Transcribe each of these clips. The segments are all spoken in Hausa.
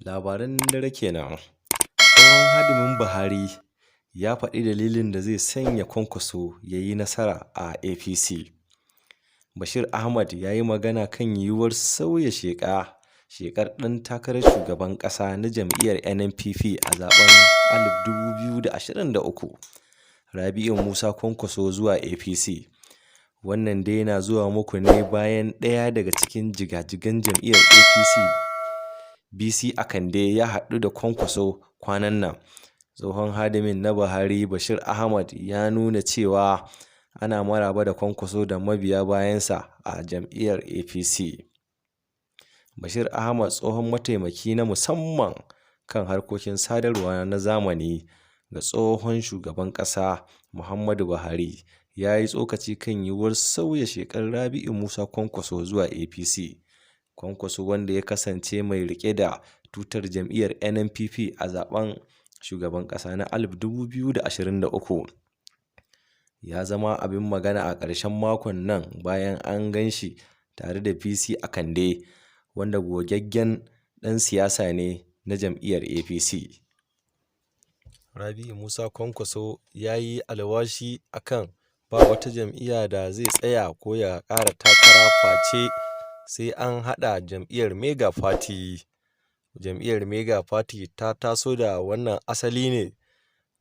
Labaran dare kenan. Tsohon hadimin Buhari ya faɗi dalilin da zai sanya Kwankwaso ya yi nasara a APC. Bashir Ahmad ya yi magana kan yiwuwar sauya sheƙar ɗan takarar shugaban ƙasa na jam'iyyar NNPP a zaɓen 2023. Rabi'u Musa Kwankwaso zuwa APC. Wannan dai na zuwa muku ne bayan ɗaya daga cikin jigajigan jam'iyyar APC, Bisi Akande, ya haɗu da Kwankwaso kwanan nan. Tsohon hadimin na Buhari, Bashir Ahmad, ya nuna cewa ana maraba da Kwankwaso da mabiya bayansa a jam'iyyar APC. Bashir Ahmad, tsohon mataimaki na musamman kan harkokin sadarwa na zamani ga tsohon shugaban ƙasa Muhammadu Buhari, ya yi tsokaci kan yiwuwar sauya sheƙar Rabi'u Musa Kwankwaso zuwa APC. Kwankwaso, wanda ya kasance mai riƙe da tutar jam'iyyar NNPP a zaɓen shugaban ƙasa na 2023, ya zama abin magana a ƙarshen makon nan bayan an gan shi tare da Bisi Akande, wanda gogaggen ɗan siyasa ne na jam'iyyar APC. Rabi'u Musa Kwankwaso ya yi alwashi a kan ba wata jam'iyya da zai tsaya ko ya ƙara takara face sai an haɗa jam'iyyar Mega Party. Jam'iyyar Mega Party ta taso da wannan asali ne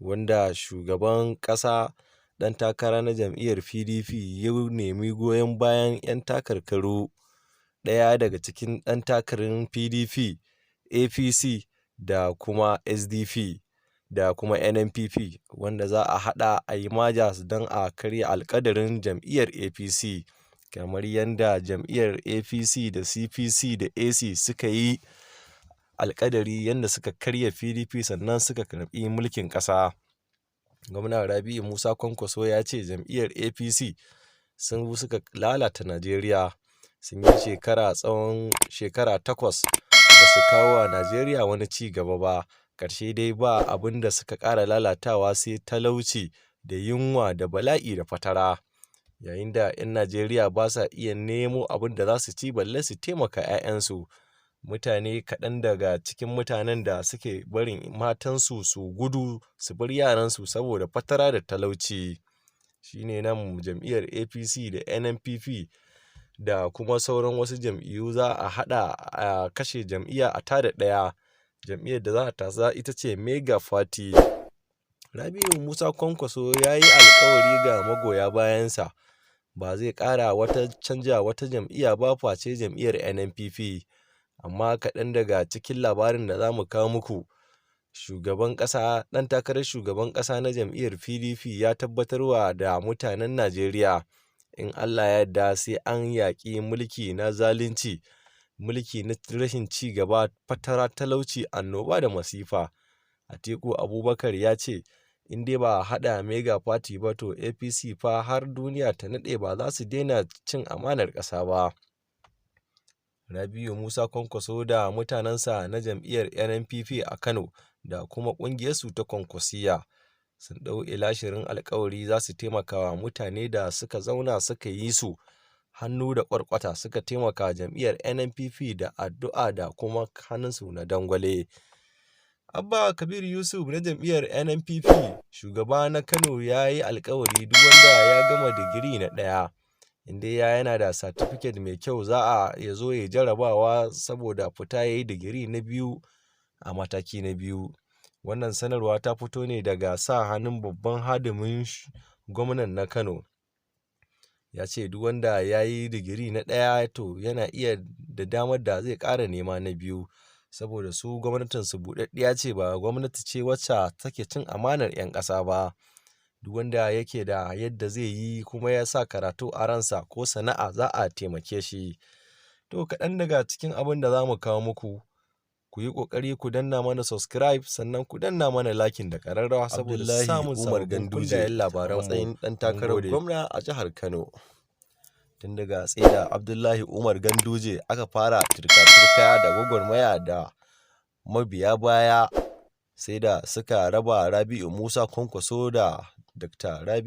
wanda shugaban ƙasa, ɗan takara na jam'iyyar PDP, ya nemi goyon bayan 'yan takarkaru, ɗaya daga cikin ɗan takarar PDP, APC da kuma SDP da kuma NNPP, wanda za a haɗa a yi merger don a karya alkadarin jam'iyyar APC, kamar yadda jam'iyyar APC da CPC da AC suka yi alkadari, yadda suka karya PDP sannan suka karɓi mulkin ƙasa. Gwamna Rabi'u Musa Kwankwaso ya ce jam'iyyar APC sun suka lalata Najeriya, sun yi shekara tsawon shekara 8 ba su kawo wa Najeriya wani ci gaba ba. Ƙarshe dai ba abin da suka ƙara lalatawa sai talauci da yunwa da bala'i da fatara, yayin da 'yan Najeriya ba sa iya nemo abin da za su ci balle su taimaka 'ya'yansu. Mutane kaɗan daga cikin mutanen da suke barin matansu su gudu su bar yaransu saboda fatara da talauci. Shine nan jam'iyyar APC da NNPP da kuma sauran wasu jam'iyyu za a haɗa a kashe jam'iyya a tada ɗaya. Jam'iyyar da za a tasa ita ce Mega Party. Rabi'u Musa Kwankwaso ya yi alkawari ga magoya bayansa ba zai ƙara wata canja wata jam'iyya ba face jam'iyyar NNPP. Amma kaɗan daga cikin labarin da za mu kawo muku, shugaban ƙasa, ɗan takarar shugaban ƙasa na jam'iyyar PDP, ya tabbatarwa da mutanen Najeriya in Allah ya yarda sai an yaƙi mulki na zalunci, mulki na rashin ci gaba, fatara, talauci, annoba da masifa. Atiku Abubakar ya ce in dai ba a haɗa Mega Party ba, to APC fa har duniya ta naɗe ba za su daina cin amanar ƙasa ba. Rabi'u Musa Kwankwaso da mutanensa na jam'iyyar NNPP a Kano da kuma ƙungiyarsu ta Kwankwasiyya sun ɗau ilashirin alkawari za su taimaka wa mutane da suka zauna suka yi su hannu da ƙwarƙwata suka taimaka jam'iyyar NNPP da addu'a da kuma hannunsu na dangwale. Abba Kabir Yusuf na jam'iyyar NNPP, shugaba na Kano, ya yi alkawari duk wanda ya gama digiri na ɗaya, in dai ya yana da satifiket mai kyau, za a ya zo ya jarabawa saboda fita ya yi digiri na biyu a mataki na biyu. Wannan sanarwa ta fito ne daga sa hannun babban hadimin gwamnan na Kano. Ya ce duk wanda ya yi digiri na ɗaya, to yana iya da damar da zai ƙara nema na biyu, saboda su gwamnatinsu buɗaɗɗiya ce, ba gwamnati ce wacce take cin amanar 'yan ƙasa ba. Duk wanda yake da yadda zai yi kuma ya sa karatu a ransa ko sana'a, za a taimake shi. To, kaɗan daga cikin abin da za mu kawo muku. Ku yi ƙoƙari ku danna mana subscribe, sannan ku danna mana liking da ƙararrawa saboda samun Umar sababbin Ganduje kundayen labaran matsayin ɗan takarar gode. gwamna a jihar Kano. Tun daga tsaida Abdullahi Umar Ganduje aka fara turka-turka da gwagwarmaya da mabiya baya, sai da suka raba Rabi'u Musa Kwankwaso da Dr. Rabi'u.